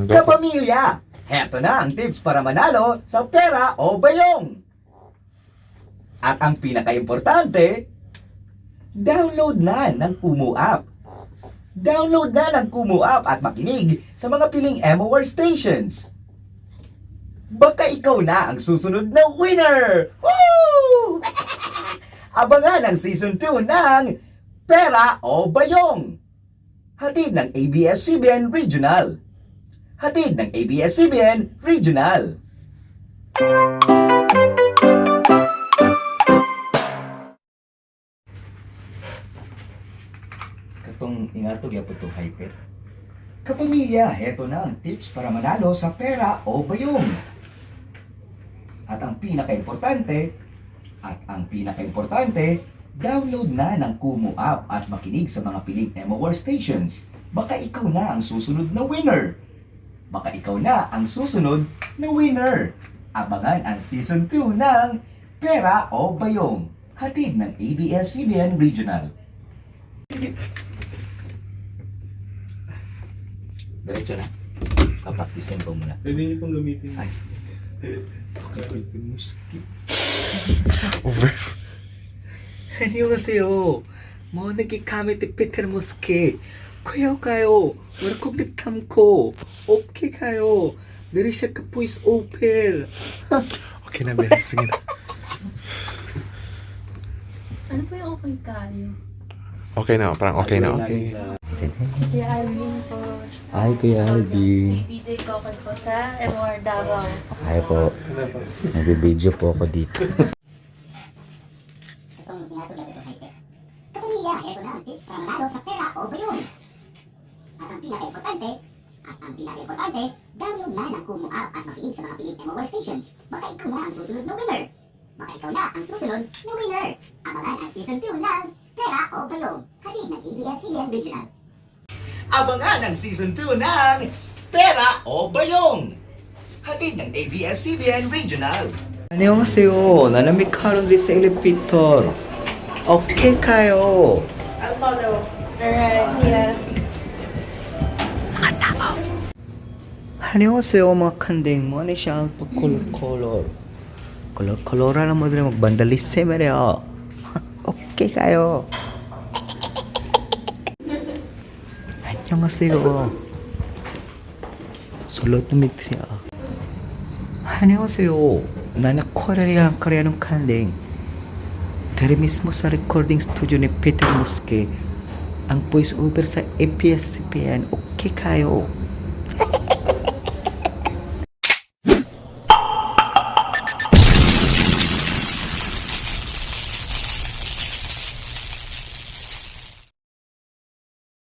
Kapamilya, heto na ang tips para manalo sa pera o bayong. At ang pinakaimportante, download na ng Kumu app. Download na ng Kumu app at makinig sa mga piling MOR stations. Baka ikaw na ang susunod na winner! Woo! Abangan ang Season 2 ng Pera o Bayong! Hatid ng ABS-CBN Regional. Hatid ng ABS-CBN Regional. Katong ingato gyapon to hyper. Kapamilya, heto na ang tips para manalo sa pera o bayong. At ang pinakaimportante, at ang pinakaimportante, download na ng Kumu app at makinig sa mga piling MOR stations. Baka ikaw na ang susunod na winner. Baka ikaw na ang susunod na winner. Abangan ang Season 2 ng Pera o Bayong. Hatid ng ABS-CBN Regional. Diretso na. Papaktisin ko muna. Pwede niyo pong gamitin. Ay. Gamitin mo. Skip. Over. 안녕하세요. 모네기 카메디 페테르 모스케 kuya kayo 월급도 탐고 오케이 kayo 내리샤크 보이스 오펠. Okay na, Ben. Sige na. Ano po yung okay kayo? Okay na, parang okay na, okay. Si Kuya Alvin po. Hi, Kuya Alvin. Si DJ Kokoy po sa MOR Davao. Hi po. Nagbibideo po ako dito. Itong tinatulad ito hyper. Kapamilya, heto na ang tips para manalo sa pera o bayong. At ang pinaka-importante, at ang pinaka-importante, download na ng Kumu app at makinig sa mga piling MOR stations. Baka ikaw na ang susunod na winner. Baka ikaw na ang susunod na winner. Abangan ang Season 2 ng Pera o Bayong. Hatid ng ABS-CBN Regional. Abangan ang Season 2 ng Pera o Bayong. Hatid ng ABS-CBN Regional. 안녕하세요. 나는 미카론 리세일의 피터. 오케이 kayo. I'll follow. Alright, see ya. 안녕하세요 mga kanding mo. Ano siya ang pagkolor-kolor? Kolor-kolora na mo din magbandalism ere. Okay kayo. 안녕하세요. 솔로 드미트리야. 안녕하세요. 나는 코리안 코리아는 kanding. Dari mismo sa recording studio ni Peter Mosque, ang voice over sa ABS-CBN, okay kayo.